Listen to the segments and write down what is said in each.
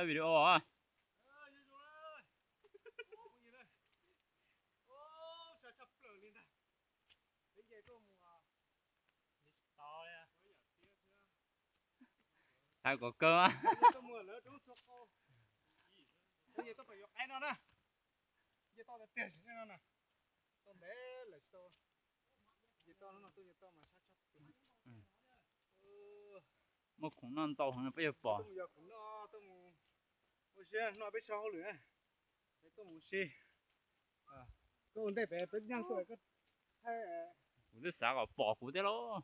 Video. Hais kom kawg. Muaj khoom noj ntau heev peb yuav pom. Kuv twb xav kom pom kuv thiab lauj.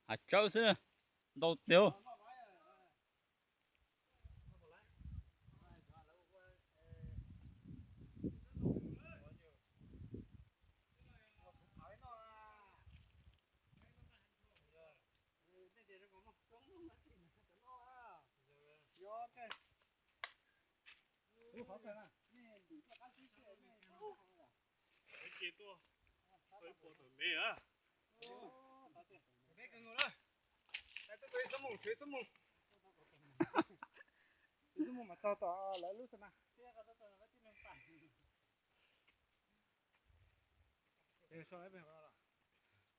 Hav tsawb xwb, ntau tiag.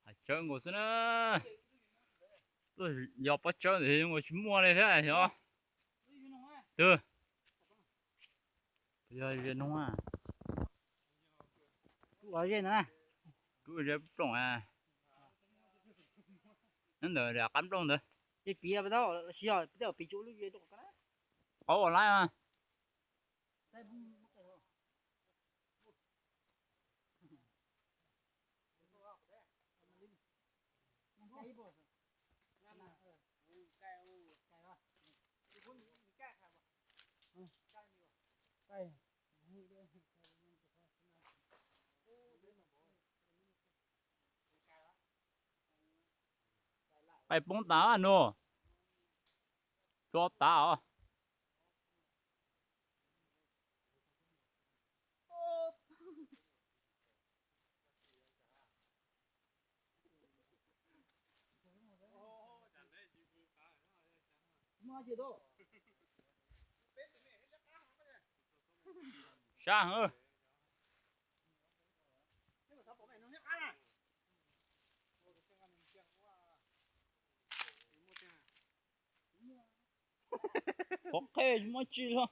Hav tsawb nkaus xwb na. Tuaj yos pob tsawb ntawd zoo nkaus tsis muaj li thiab os. Twb yog ze no. Tub ua zej no na. Tub ze plooj. Nyob ntawm qab nplooj ntawd. Tej piv tau, tej piv tau lub ze rau qab. Qauv ua laib. Qaij poob tas nus. Tso tas os. Sab heev. Qhov qheb tsis muaj tsi li.